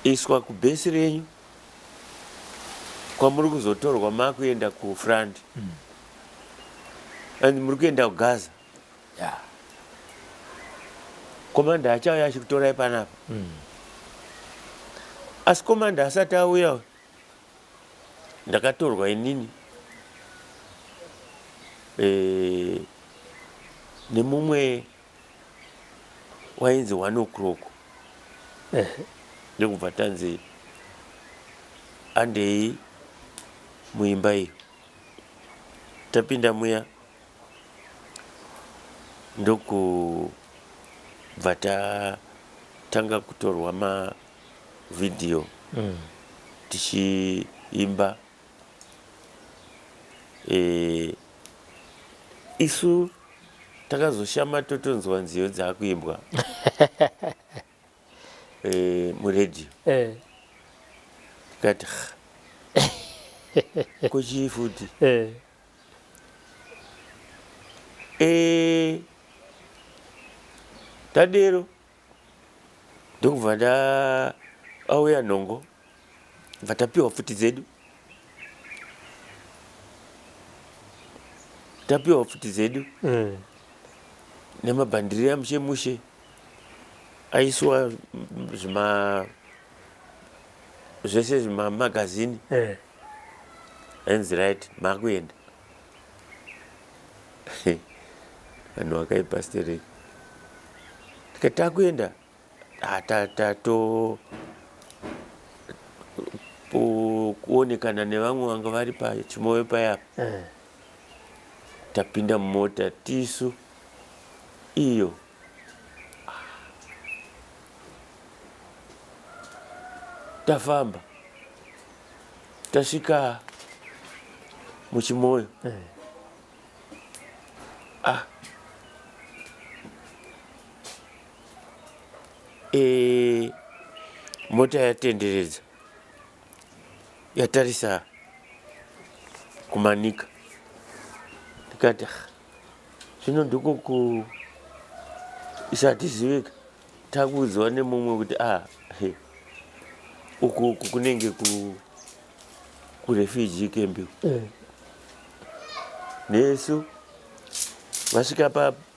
S1: iswa kubhesi renyu kwamuri kuzotorwa makuenda kufront and muri kuenda kuGaza. Komanda achauya achikutorai panapa. Asi komanda asati auya, ndakatorwa inini nemumwe wainzi 1 o'clock, ndokubva tanzi andei muimba iyo. Tapinda muya, ndokubva tatanga kutorwa mavhidhiyo tichiimba. Isu takazoshama totonzwa nziyo dzaakuimbwa muredhiyo. Tikati, "Kuchii futi?" Tadero ndokubva nda auya Nhongo, bva tapiwa pfuti dzedu. Tapiwa pfuti dzedu nemabhandiri amushe mushe, aiswa zvima zvese, zvimamagazini. Ainzi right makuenda. Vanhu vakaipa stereki. Tikati takuenda tato kuonekana nevamwe vanga vari pachimoyo paya. Eh. Tapinda mumota tisu iyo tafamba tasvika muchimoyo eh. ah. E, mota yatenderedza yatarisa kumanika ndikati ah, zvino ndiko ku isatizivika takuudzwa nemumwe kuti ah he uku uku kunenge ku kurefugee camp eh. Nesu vasvika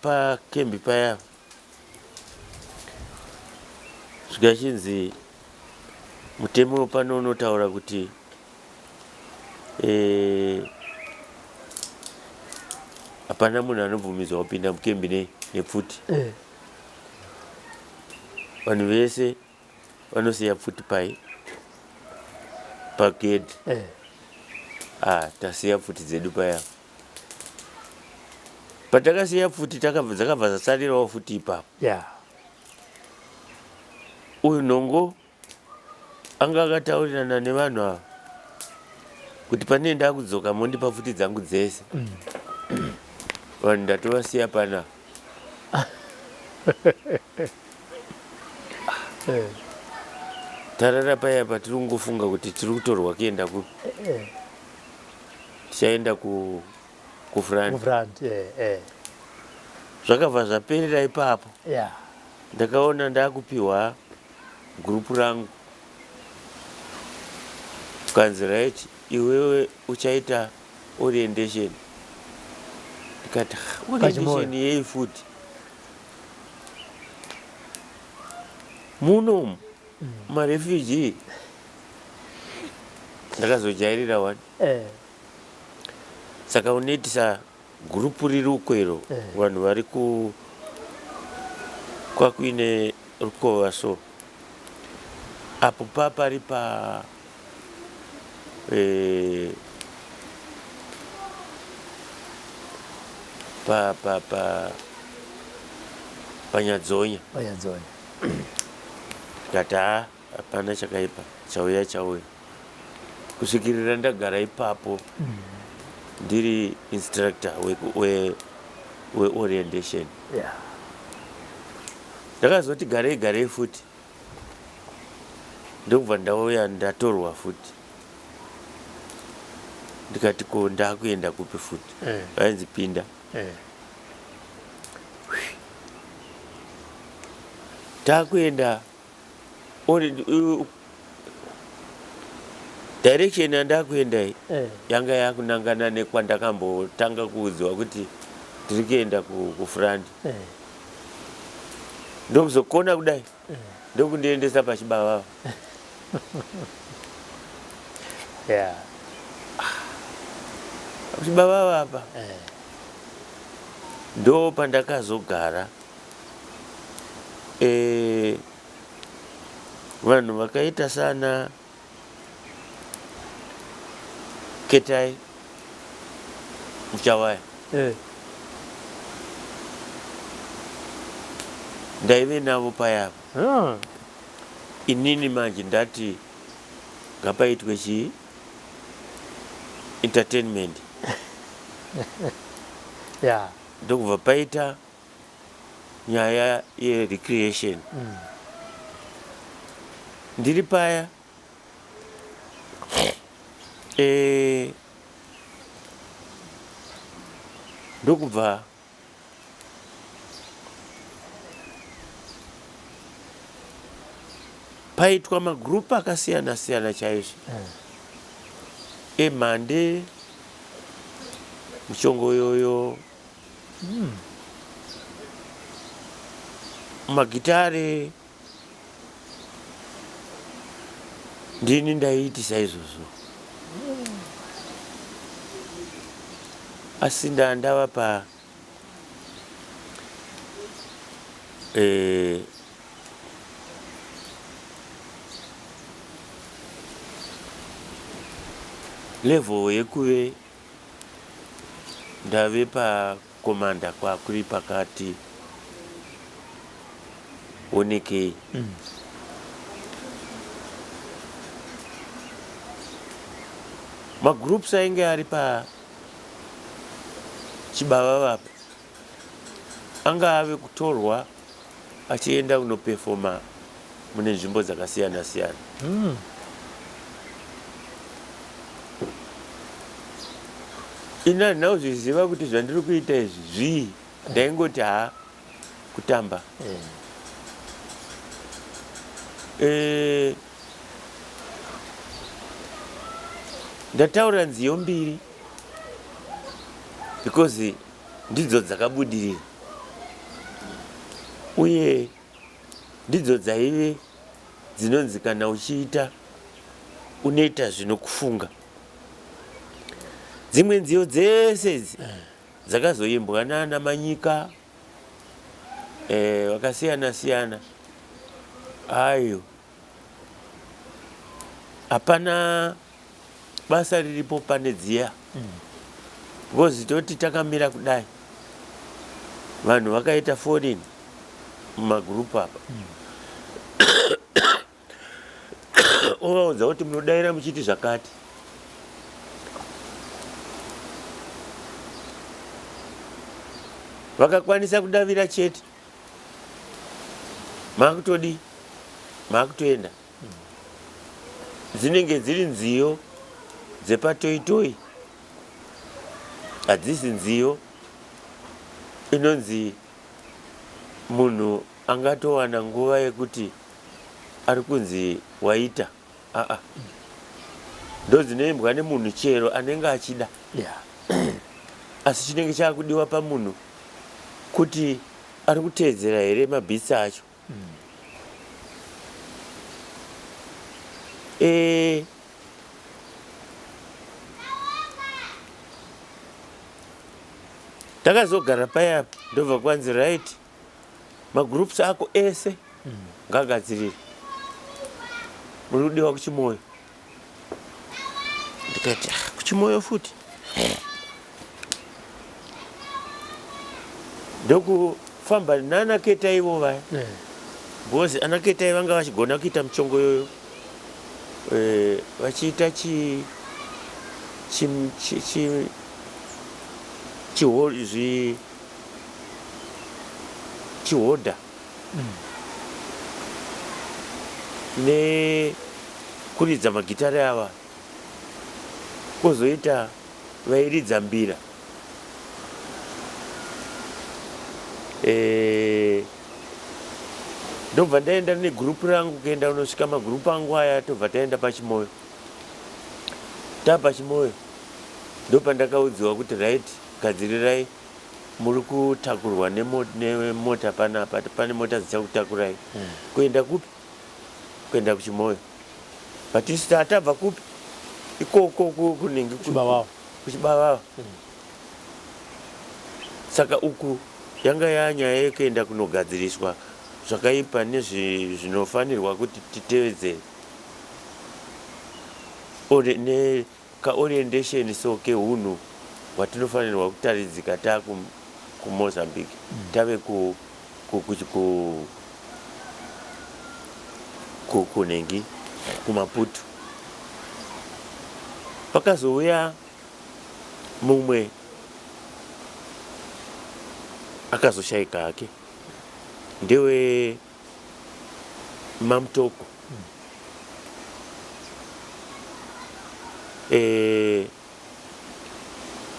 S1: pakembi pa paya zvikachinzi mutemo pano unotaura kuti eh, hapana munhu anobvumidzwa kupinda mukembi nepfuti eh. Vanhu vese vanosiya pfuti pai pagedhi eh. Ah, tasiya pfuti dzedu paya patakasiya pfuti dzakabva dzasarirawo futi ipapo yeah. Uyu nhongo anga akataurirana nevanhu ava kuti pane ndakudzoka mondipa pfuti dzangu dzese mm. Vanhu ndatovasiya pana eh. Tarara paya patiri kungofunga kuti tiri kutorwa kuenda ku eh. Tichaenda ku kufront eh, zvakabva zvaperera ipapo yeah. Ndakaona ndakupiwa gurupu rangu kanzi right iwewe uchaita orientation ndikati orientation yei futi muno mm. Marefugee ndakazojairira wani eh. Saka unoitisa gurupu riri uko iro eh. Vanhu vari ku kwakuine rukova so apo papari pa eh, pa pa pa panyadzonya
S2: panyadzonya
S1: ndikati haa hapana chakaipa chauya chauya kusvikirira ndagara ipapo ndiri instructor weorientation we, we yeah. Ndakazoti garei garei futi ndokubva ndauya ndatorwa futi ndikati ko ndakuenda kupi futi eh. Vainzi pinda eh. Takuenda direction yandakuenda iyi eh. Yanga yakunangana nekwandakambotanga kuudziwa kuti tiri kuenda kufront eh. Ndokuzokona kudai eh. Ndokundiendesa pachibavava
S2: yeah.
S1: Pachibavava apa eh. Ndo pandakazogara eh, vanhu vakaita sana Ketai Muchawaya eh. Ndaive navo payapa ah. Inini manje ndati ngapaitwe chii entertainment
S2: yeah.
S1: Ndokubva paita nyaya yerecreation mm. Ndiri paya e, ndokubva paitwa magrupu akasiyana siyana chaizvo mm. Emhande muchongoyoyo mm. Magitare ndini ndaiitisa izvozvo. Asi ndandava pa eh, level yekuve ndave pakomanda kwakuri pakati onekei. Magroups ainge ari pa chibaba apa anga ave kutorwa achienda kunopefoma mune nzvimbo dzakasiyana siyana. Ini handina kuzviziva kuti zvandiri kuita izvi zvii, ndaingoti haa kutamba. Ndataura nziyo mbiri because ndidzo dzakabudirira uye ndidzo dzaive dzinonzi kana uchiita unoita zvinokufunga. Dzimwe nziyo dzese idzi dzakazoimbwa nana Manyika vakasiyana siyana, ayo hapana basa riripo pane dziya because toti takamira kudai vanhu vakaita foreign mumagroup apa ovaudza kuti munodaira muchiti zvakati. Vakakwanisa kudavira chete, makutodii, makutoenda. Dzinenge dziri nziyo dzepatoitoi, hadzisi nziyo inonzi munhu angatowana nguva yekuti ari kunzi waita aa ndodzinoimbwa nemunhu chero anenge achida Asi chinenge chakudiwa pamunhu kuti ari kuteedzera here mabhitsi acho. Takazogara paya ndobva kwanzi right magroups ako ese ngagadzirire, muri kudiwa kuChimoyo. Ndikati ah, kuChimoyo futi? Ndokufamba nana Keta ivo vaya because ana Ketai vanga vachigona kuita muchongoyoyo vachiita chi chi chi chi chiho zvi chihodha nekuridza magitare ava, kwozoita vairidza mbira. Ndobva ndaenda negroup rangu kuenda kunosvika magroup angu aya, tobva taenda paChimoyo. TapaChimoyo ndopandakaudziwa kuti right, gadzirirai, muri kutakurwa nemota panapa, pane mota dzichakutakurai. Kuenda kupi? Kuenda kuChimoyo. But isu tabva kupi? Ikoko kunenge
S2: Kuchibavava.
S1: Kuchibavava. Saka uku yanga yanyaya yekuenda kunogadziriswa zvakaipa nezvinofanirwa kuti titevedzere nekaorientation so kehunhu hwatinofanirwa kutaridzika taa kuMozambique, tave kunengi kuMaputo. Pakazouya mumwe akazoshaika hake, ndewe Mamutoko.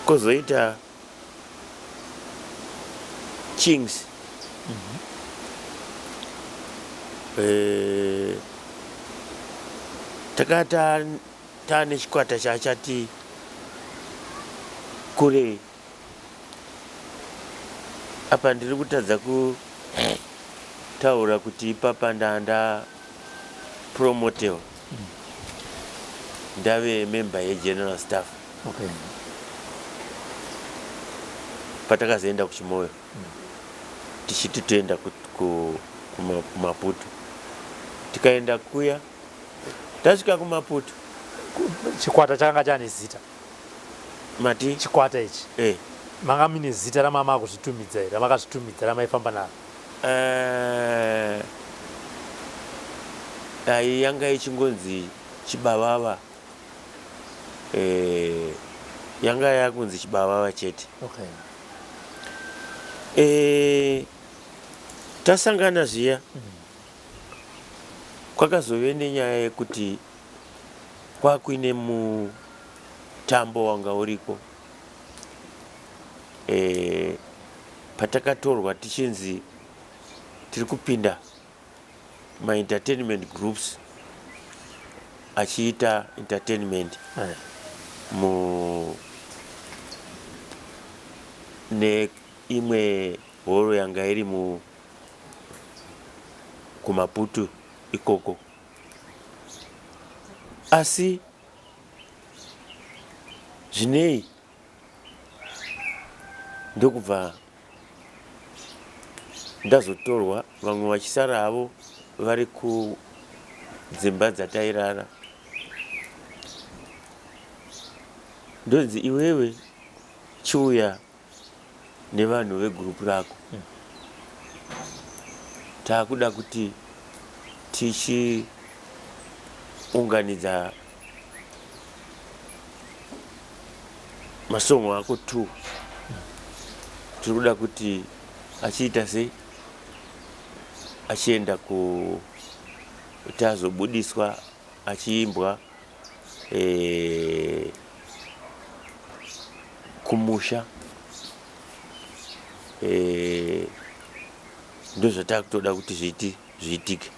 S1: Kozoita Chings. Takata taane chikwata chachati kurei. Apa ndiri kutadza kutaura kuti ipapa ndanda promotewa ndave member yegeneral staff. Patakazoenda kuChimoyo tichiti toenda kuMaputo, tikaenda kuya, tasvika kuMaputo.
S2: Chikwata chakanga chane zita?
S1: Mati?
S2: Chikwata ichi manga mune zita ramama kuzvitumidza here, ramakazvitumidza, ramaifamba naro?
S1: Ai, yanga ichingonzi Chibavava. Yanga yakunzi Chibavava chete. Tasangana zviya, kwakazove nenyaya yekuti kwakuine mutambo wanga uriko. Patakatorwa tichinzi tiri kupinda maentertainment groups achiita entertainment mu neimwe horo yanga iri mu kuMaputo ikoko, asi zvinei ndokubva ndazotorwa, vamwe vachisara havo vari kudzimba dzatairara. Ndonzi, "Iwewe chiuya nevanhu vegurupu rako, taakuda kuti tichiunganidza masongo ako two, tiri kuda kuti achiita sei, achienda ku kuti azobudiswa achiimbwa kumusha. Ndozvatakutoda kuti zviitike."